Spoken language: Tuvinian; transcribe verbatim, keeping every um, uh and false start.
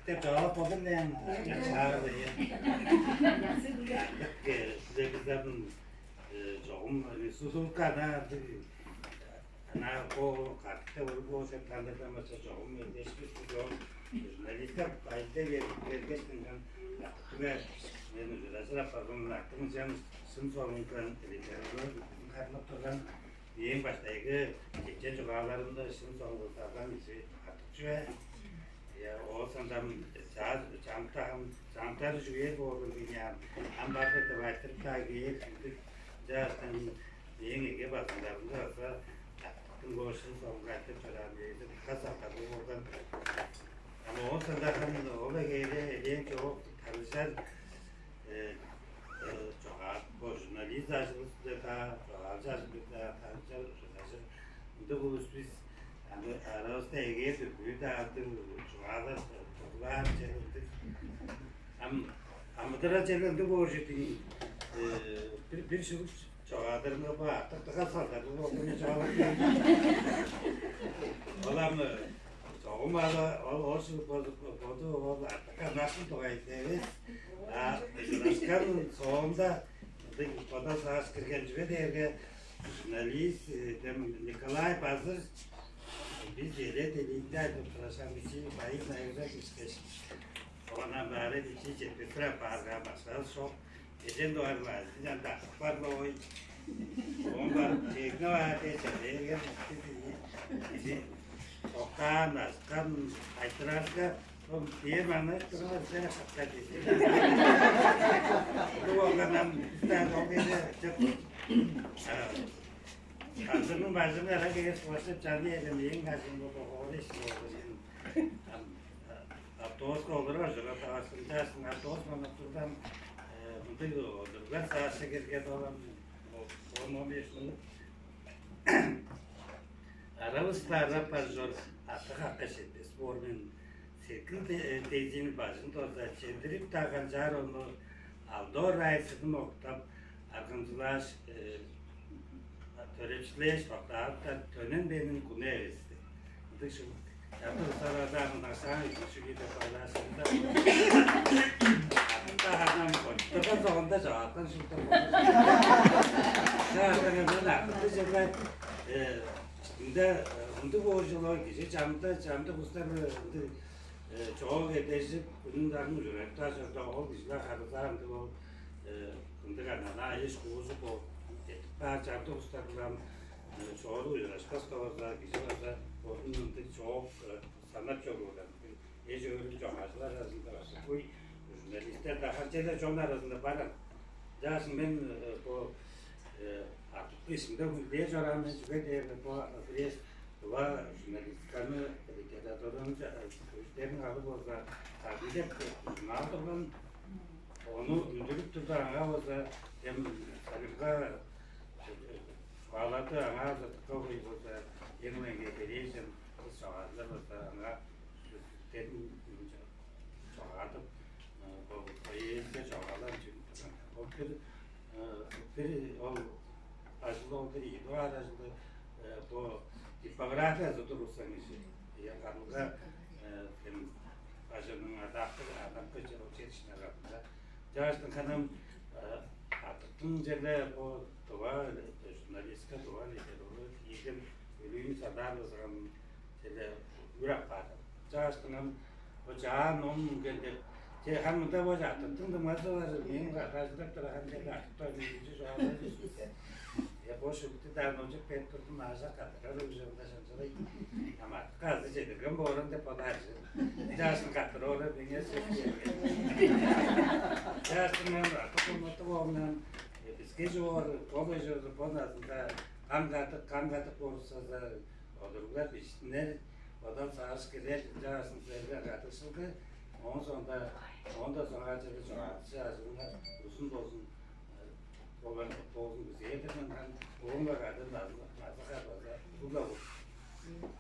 Деп чугаалап болур эле, чаалы. Ындыг, э, силер бизин, э, чогум, э, сузулукка ана ындыг, ана бо катты уруп бо деп тандырдан башка чогум эдешпес бис ол. Журналистер байдалды берип бергештиң, мен ужуражыр апарган артыгын чан шын соңундан литература карлап турган. Мээң баштайгы чечен чугааларымда шын соңгулдардан кижи артык чүве. Я, ол сандам чаа-, чамдыктар, чамдыктар чүгээр боорун дийин, ам бар деп айтырып-даа кээр, ындыг. Ынчаштан мээң эге базындарымда база артыктың бо шын соңгу айтып чораан ээзи дыка сактарлыг болган. Ам ол сандаган ол эгейле элээн чоок танышар, э, э, чогаал, бо журналист ажылы-даа, чогаалчы ажылы-даа, танча ужуражыр. Ындыг улус бис, аны аравыста эгээр дүрбүү-даа ындыг чугаалар, тудугаар чер ындыг. Ам, амыдырал чер ындыг боор чүве-дир ийин, э, бир, бир шилиг чогаадырынга бо артык дыка салдарлыг болган чугаалап кээр. Ол ам, э, чогум ала, ол, ол шилиг боду, боду ол артыкка ынакшыл дугайында эвес. А ужурашкан соонда ындыг бодал сагыш кирген чүве дээрге, журналист, э, дем Николай Базыр, бис эле делиинде айтып турашкан кижи, байыр найырда киришкеш, оон ам баары бичии четпестир апаарга, башкавыс чок. Эжен дугайында азы чанда акпар-ла ой. Оон барып чегне баар дээш, эвээрген битти дии. Кижи октаан, ашкан, айтырарга, ол биер маңнай турган сен шакта дээш. Бу болган ам бистен ол кеже чык. Кандының бажыңы ара кээс башып чаны эден эң кажын бо хоору иши болду. Ам автобуска олурар чорга таварсынчаашсың, автобус манап турган, э, мындыг одуругар саашчы кирген олам, он, он беш минут. Аравыста арап бар чор аты хакка четпес боор мен. Сеткил де-, дезин бажын доза, чемдирип-даа канчаар ону алдоо рай сыдым октап, аргымчылааш, э, төрепчилээш, октаап-даа төнен бенин куну эвести. Ындыг шуг. Чамдык устар адаан ынакшаан үжүшү киде байлаашкында. Атын-даа ханам оттурган соонда чогаалдан шуптар болур. Чаартан эмнен артыкты чыгай, э, ында, э, ындыг боор чылоо кижи чамда, чамдык устар ындыг, э, чоок эдержип, үнүн дагын ужурайып-даа чорда, ол кижилер харылзаа ындыг ол, э, ындыг анаа эш-куужу бо, этип баар чамдык устар-биле, э, чоору ужурашпас-даа болза, кижи база бодун ындыг чоок, э, санап чоруур. Эш-өөрүм чогаалчылар аразында башкы журналистер-даа ханчалдыр чон аразында барган. Чаашын мен, э, бо, э, артык ишимде хүлдээ чораан мен, чүге дээрге бо бирээс тыва журналистиканы, литератураны, э, көстерин алып болза, «Сагын» деп журнал турган. Ону үндүрүп турда, аңаа болза эм Салимга, э, чугаалады, аңаа болза дыка хөй болза, эң меңээ херээжен кыс чогаалчылар болза, аңаа дедин чогаадып, э, бо поэзия чогаалар чүнүп турган. Ол бир, э, бир ол ажылы, ол бир ийи дугаар ажылы, э, бо типографиязы тургузган кижи. Я, Карылга, э, ким, бажының адакы, адакы чер-, ол чер ишинер кадында. Чагаштың ханам, э, артыктың черле бо тыва, э, журналистика, тыва литература киирген өлүүнү садаарлазырын черле үр апаар. Чагаштың ам бо чаан ном үнген деп, че, хам мында бо чааттырдың дыңмазы бар, мээң ка-, кажылдап тура хам черле артык тойнуг кижи чугаалажыр. Я, бо шүлүктү-даа номчуп берип турдум, аажок каттырар уже ында шынчылай. Ам артыкка азы чедирген боорун деп бодаар чүве. Чаашын каттыр оора меңээ сөс берген. Чаашын мен артык болматтыг оомнан, э, биске чоор, ол эжер бон азында каң кадык, каң кадык болурсаза, одуруглар биштинер, одан сагыш кирер, чаашын силерге кадыкшылды. Оон соонда, оон да соңгаар чеде чогаадыкчы ажылыңар узун болзун, э, болган болзун күзээр-дир мен, ам оон-на кады назы, назы-хар база улуг-ла болзун.